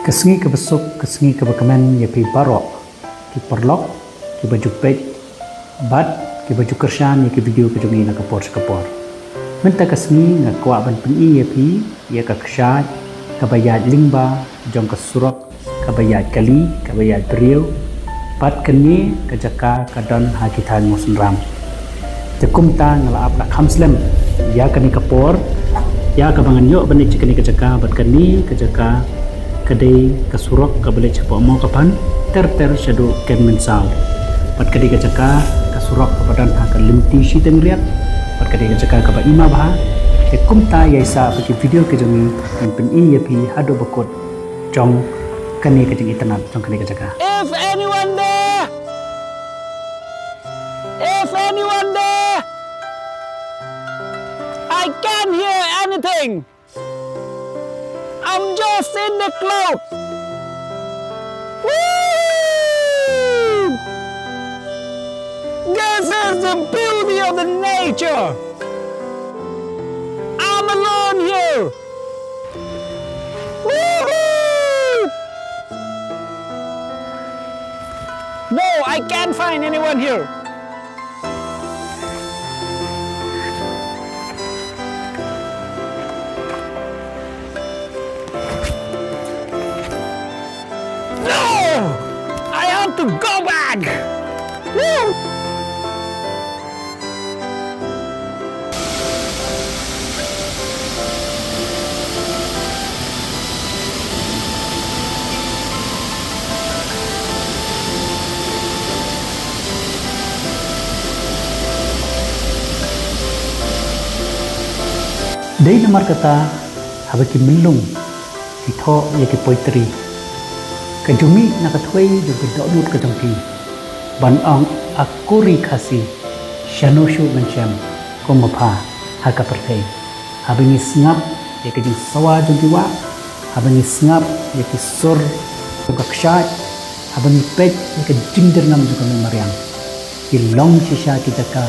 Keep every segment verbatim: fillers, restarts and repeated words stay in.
Ka sngi kaba suk, ka sngi kaba kmen ïa phi baroh ki paralok kiba ju peit bad kiba ju kyrshan ïa ki video ka jong ngi na ka por sha ka por. Mynta ka sngi nga kwah ban pyni ïa phi ïa ka kshaid kaba ïaid lyngba jong ka surok kaba ïaid kali, kaba ïaid briew, bad kane ka jaka ka don ha ki thaiñ Mawsynram. Te kumta nga la ap la kham slem ïa kane ka por ïa kaba ngan ïoh ban leit sha kane ka jaka, bad kane ka jaka ka dei ka surok kaba leit shapoh Mawkaphan ter ter shaduh Ken Mynsaw. Bad ka dei ka jaka ka surok kaba don ha ka lynti shiteng riat, bad ka dei ka jaka kaba ima bha. Te kumta ïai sah ba ki video ka jong ngi, ngan pyni ïa phi haduh ba kut jong kane ka jingitynnad jong kane ka jaka. If anyone there, if anyone there, I can't hear anything. I'm just in the cloud. Woo! This is the beauty of the nature. I'm alone here. Woohoo! No, I can't find anyone here. No! I have to go back! Woo! Dei namar kata, haba ki myllung ki thoh ïa ki poetry, ka ju mih na ka thwei jong ka dohnud ka jong ki ban ong, a kuri Khasi, shano shuh ban shem kum ba pha ha ka pyrthei. Haba ngi sngap ïa ka jingsawa jong ki wah, haba ngi sngap ïa ki sur jong ka kshaid, haba ngi peit ïa ka jingjyrngam jong ka mei mariang, ki long shisha ki jaka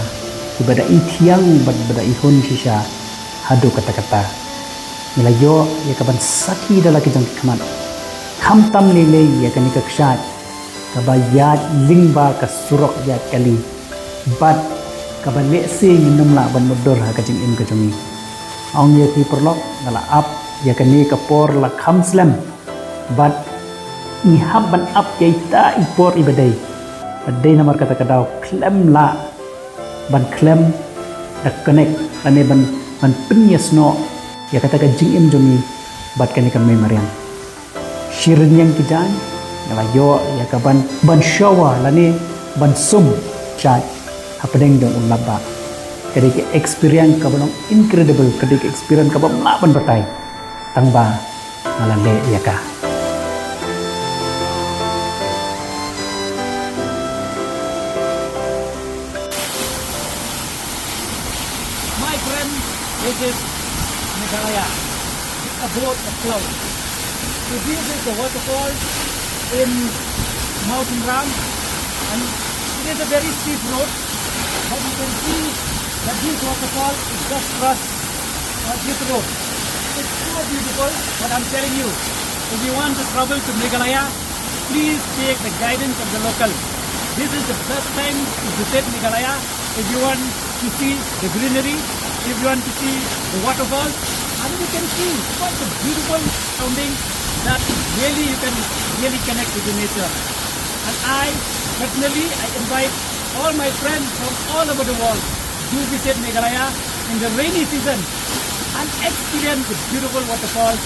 kiba da i thiang bad ba da i hun shisha haduh katta katta. Ngi la ïoh ïa ka ban sakhi da la ki jong ki khmat, khamtam lei lei ïa kane ka kshaid kaba ïaid lyngba ka surok ïaid kali, bad kaba lehse ngin ym lah ban mutdur ha ka jingim ka jong ngi. Ong ïa phi paralok, nga la ap ïa kane ka por la kham slem, bad ngi hap ban ap ïa ita i por iba dei. Bad dei namar kata ka daw khlem lah ban khlem da connect lane ban, ban pynïasnoh ïa kata ka jingim jong ngi bad kane ka mei mariang. Shi rynïeng ki jaiñ, nga la ïoh ïa ka ban, ban shower lane ban sum shaid hapdeng jong u lapbah. Ka dei ka experience kaba long incredible, ka dei ka experience kaba ym lah ban batai. Tang ba nga la leh ïa ka. My friend, this is Meghalaya, above the cloud. So this is the waterfall in Mawsynram, and it is a very steep road, but you can see that this waterfall is just crossed on this road. It's so beautiful, but I'm telling you, if you want to travel to Meghalaya, please take the guidance of the local. This is the best time to visit Meghalaya if you want to see the greenery, if you want to see the waterfalls. And you can see quite a beautiful surrounding that really you can really connect with the nature. And I personally, I invite all my friends from all over the world to visit Meghalaya in the rainy season and experience the beautiful waterfalls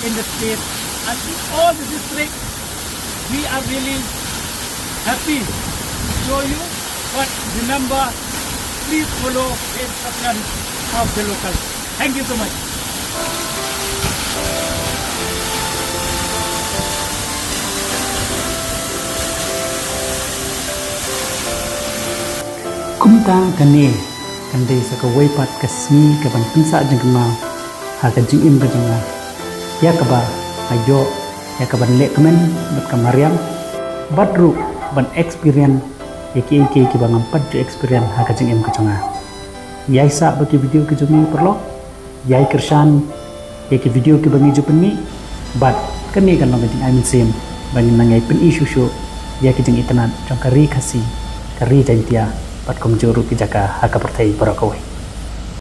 in the state and in all the districts. We are really happy to show you, but remember, please follow the instruction of the local. Thank you so much. Kumta kane kan dei sa kawei pat ka sngi kaban pynsah jingkynmaw ha ka jingim ka jong nga, ïa kaba nga ïoh ïa kaban leh kmen bad ka mariang, bad ruh ban experience ïa kiei kiei kiba ngam pat ju experience ha ka jingim ka jong nga. Ïai sah ba ki video ki jong ngi paralok, ïai kyrshan ïa ki video kiba ngi ju pynmih, bad Kane kan long ka jingai mynsiem ba ngin nang ïai pyni shuh shuh ïa ki jingitynnad jong ka ri Khasi, ka ri Jaintia, bad kumjuh ruh ki jaka ha ka pyrthei baroh kawei.